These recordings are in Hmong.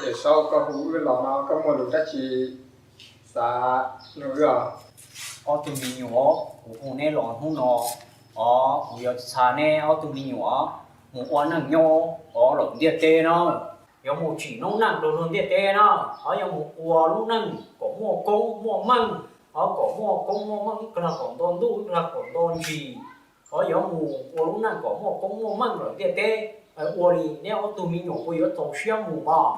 Yawm Saub, koj hu wb los no koj muaj lus dab tsi xav nug wb os? Ob tug me nyuam, kuv hu neb los hnub no os, kuv yuav xa neb ob tug me nyuam mus ua neej nyob os lawm ntiaj teb na. Yuav mus tsim noob neej rau luag ntiaj teb na, ho yuav mus ua lub neej kom muaj koob muaj meej, ho kom muaj koob muaj meej ib plag kom nto ntuj ib plag kom nto ntsis, ho yuav mus ua lub neej kom muaj koob muaj meej lawm ntiaj teb. Ua li neb ob tug me nyuam puas yuav txaus siab mus mog?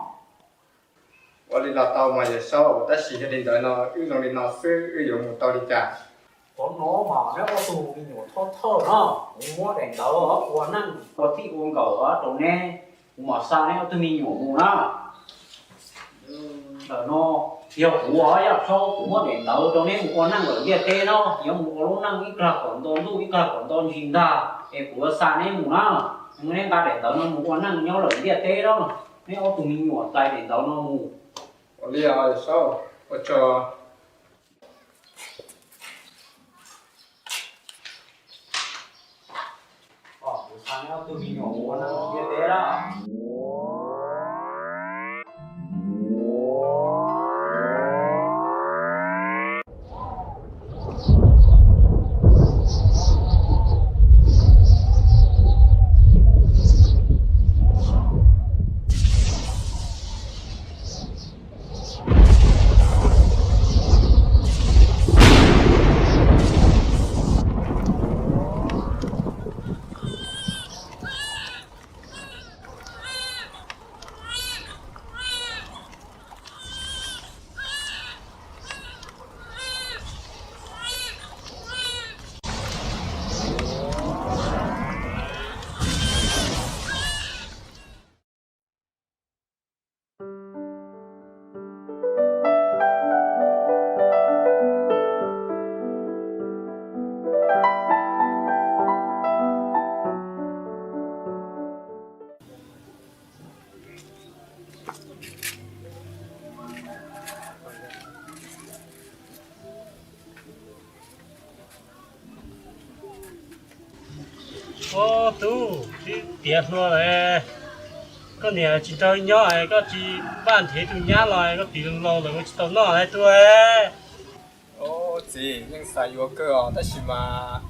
Ua li los tau mas Yawm Saub, tab sis yog li ntawd no wb zoo li no xwb wb yuav mus tau li cas? Qhov no mas neb ob tug me nyuam thawj thawj no, kuv muab daim ntawv ua neej ua txij ua nkawm rau neb, kuv mam xa neb ob tug me nyuam mus na. Ntawm no yog kuv os Yawm Saub, kuv muab daim ntawv rau neb mus ua neej lawm ntiaj teb no, yuav mus ua lub neej ib plag kom nto ntuj ib plag kom nto ntsis ntag, es kuv yuav xa neb mus na. Neb nqa daim ntawv no mus ua neej nyob lawm ntiaj teb na, neb ob tug me nyuam txais daim ntawv no mus. Ua li os Yawm Saub, ua tsaug. Kuv xa neb ob tug me nyuam mus ua neej ntiaj teb na. Ob tug, tib tiav hluas lawm, koj niam tsis nrog nyob es koj tsis npaj nrhiav tus nyab los koj tis laus lawm ua tsis tau noj li tub. Txiv, yeej xav yuav kawg os tab sis mas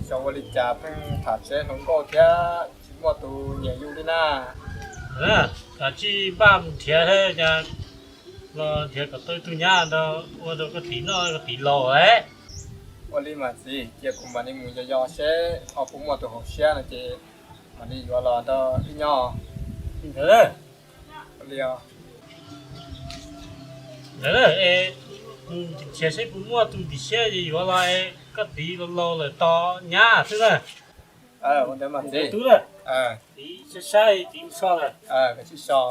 xyov ua li cas pheej tham tsheb hluas nkauj thiab tsis muaj tus nyiam yus li na. Kav tsij npaj mus nrhiav thiab, los nrhiav kom tau tus nyab ua rau koj tis noj koj tis laus lawm. Ua li mas txiv, cia kuv mam li mus yos yos seb ho puas muaj tus haum siab no ces mam li yuav los nrog wb nyob. Ntawd, ua li os. Ntawd es nrhiav seb puas muaj tus tis siab yuav los es koj tis laus laus lawm tos nyab xwb na. Ua ntawd mas txiv. Tub, tiv saib saib tiv so lawm. Koj tsis so.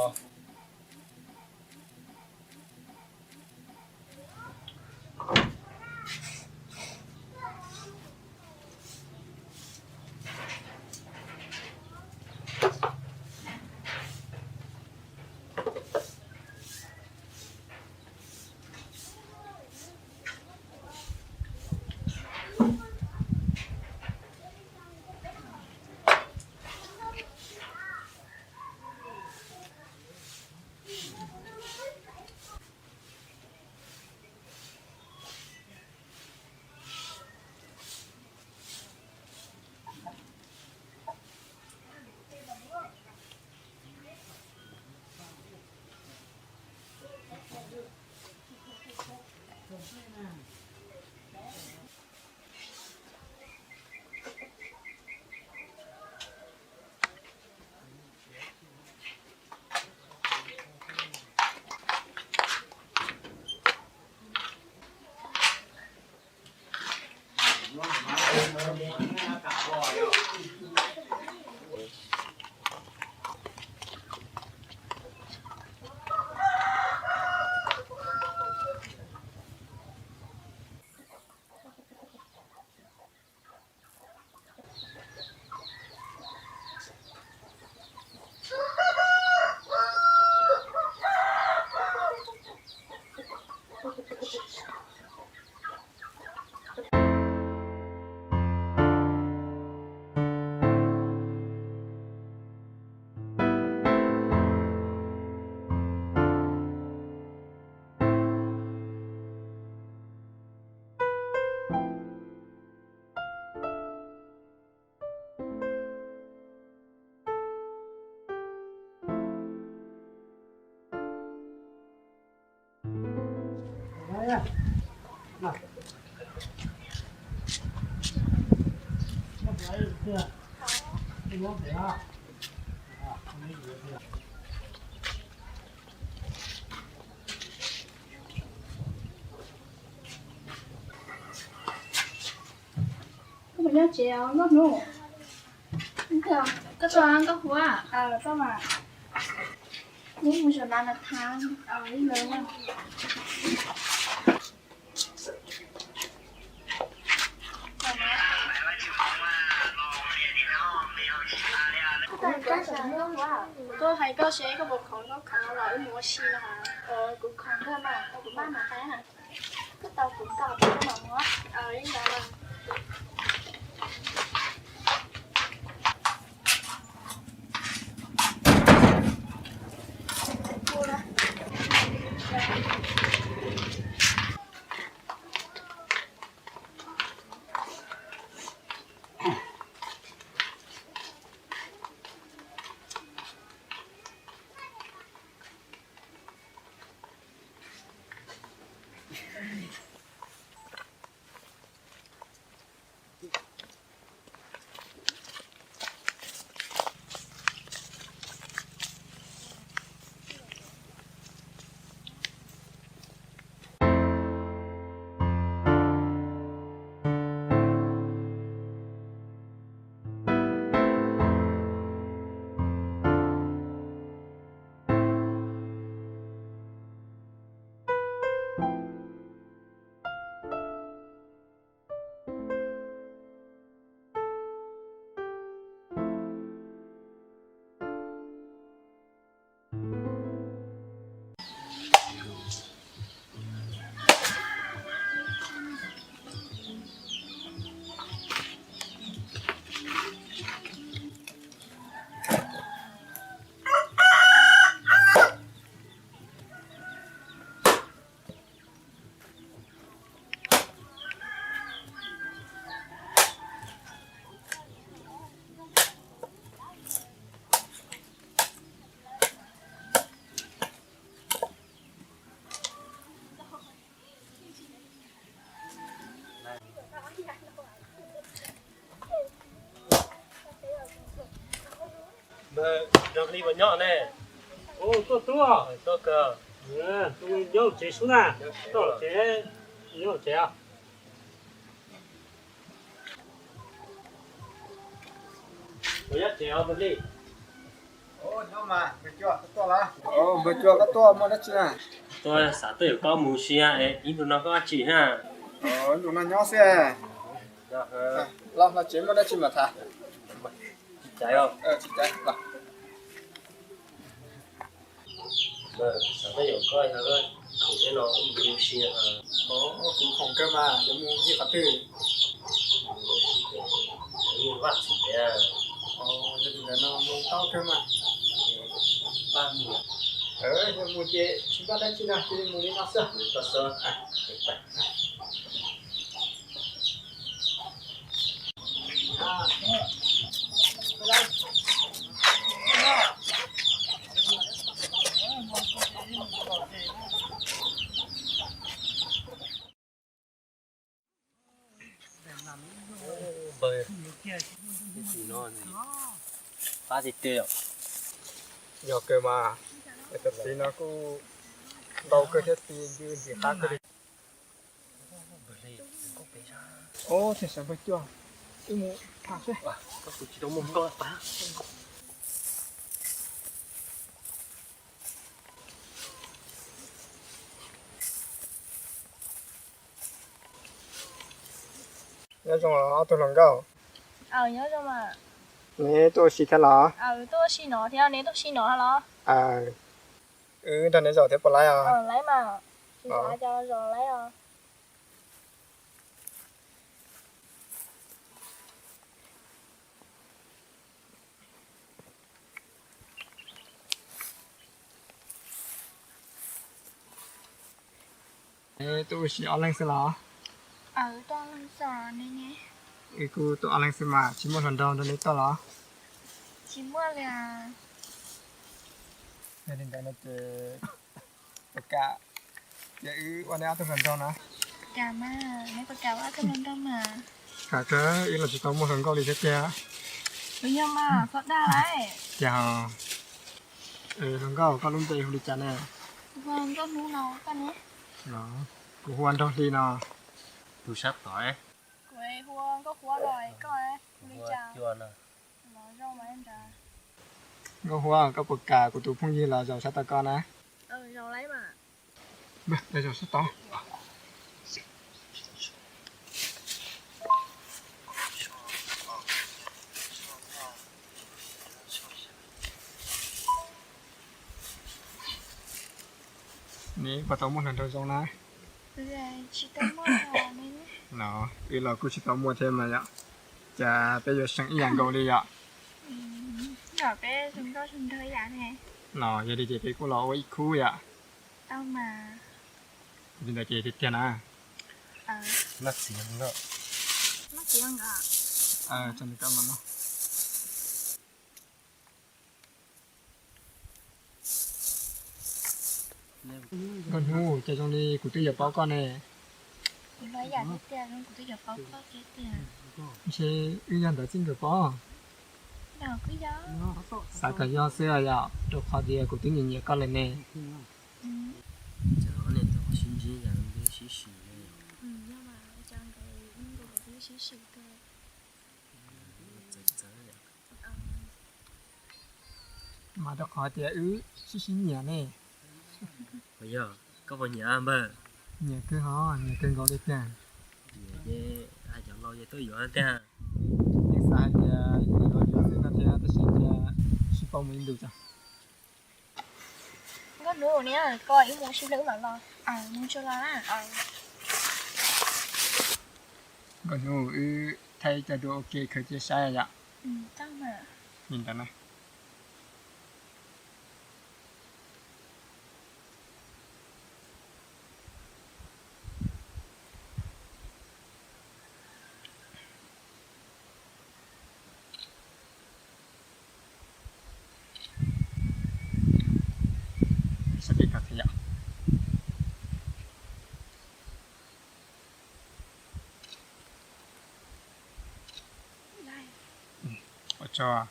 Koj puas nyob tsev os Nkauj Hnub? Koj tau Nkauj Huab. Neb mus zaum na na thab. Koj hais koj seb koj puas khoom, koj khoom los wb mus ua si no. Kuv khoom kawg mas, kuv maj mam hais. Koj tau kuv nkaus koj mam mus. Npawg, zoo li puas nyob ne? Tuaj tuaj. Tuaj kawg. Nyob tsev xwb na. Tuaj tsev, nyob tsev os. Puas nyob tsev os npawg Hli? Npawg Cua, koj tuaj muaj dab tsi na? Tuaj xav tuaj yuav koj mus si es ib ntus no koj tsis na. Ib ntus no nyob xwb. Los tsev muaj dab tsi mas tham. Tsis caiv. Tsis caiv los. Xav tuaj yuav koj, yog koj khoom thiab no wb mus ua si. Kuv khoom kawg mas, yuav mus ua si qhov twg? Vaj txwv pem. Yog li ntawd no mus tau kawg mas. Yog mus ces tsis npaj dab tsi na, cia li mus li no xwb. Qab tiag tiag. Yog kawg mas, cov txiv no kuj ntau kawg thiab, tis ncw ntxim qab kawg li. Ub, thiaj sawv npawg Cua, wb mus tham seb. Nyob zoo os ob tug hluas nkauj. Neb tuaj ua si thiab los? Tuaj ua si no thiab, neb tuaj ua si no los? Wb nrog neb zaum thiab puas laib os? Laib mas, tsis nrog cov zaum laib os. Tuaj ua si ob leeg xwb los? Wb kuj tuaj ob leeg xwb mas, tsis muaj hluas nraug nrog neb tuaj los? Tsis muaj li. Yog li ntawd no ces puas kam Ces wb ua neb ob tug hluas nraug na. Kam mas, neb puas kam ua ob tug hluas nraug mas? Kam kawg, wb los tsis tau muaj hluas nkauj li thiab tiag. Puas yog mas, txhob dag lauj. Tiag os. Hluas nkauj, koj lub npe hu li cas ne? Hu ua Nkauj Hnub no, koj ne? Kuv hu ua Nraug Hli no. Tus sab tod. Kuv hu ua Nkauj Huab no, koj hu li cas? Nkauj Huab, koj puas kam kuv tus phooj ywg los zaum sab tod koj na? Zaum sab tod. Neb puas tau muaj hluas nraug zoo na? No, wb los kuj tsis tau muaj thiab mas yom. Cas peb yuav seem ib yam nkaus li yom? No, yog li ces peb kuj los ua ib khub yom. Li ntawd ces tiag tiag na. Nkauj Hnub, cas zoo li kuv twb yuav paub koj ne. Ntshe wb yog ntawd txij nkawm pob. Xav kom yog xwb yom, rau qhov tias kuv twb nyiam nyiam koj lawm ne. Mas rau qhov tias wb sib sib nyiam ne. Puas yog? Koj puas nyiam npawg? Nyiam kawg hos, nyiam kawg nkaus li tiag. Nyiam ces hais cov laus ces tuaj yuav tiag. Yeej xav hais tias yuav yuav xwb no thiab tab sis tias sib paub mus ib ntus tso. Nkauj Hnub, neb koj wb mus sib hlub mam los. Nkauj Hnub, wb thaij cov duab ua ke khaws cia saib yom. Li ntawd na. Ua tsaug.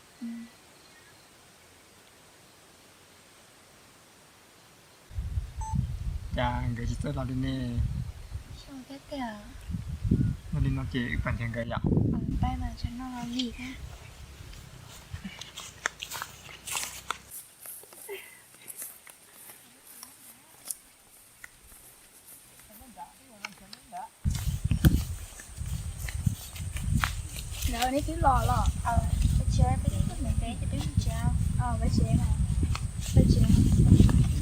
Cas nkawd tsis txawj los li ne? Yog li no ces wb pab nrhiav nkawd yom. Lawv neb twb los los? Peb twb tuaj ntev ces peb mus tsev. Peb tsev, peb tsev.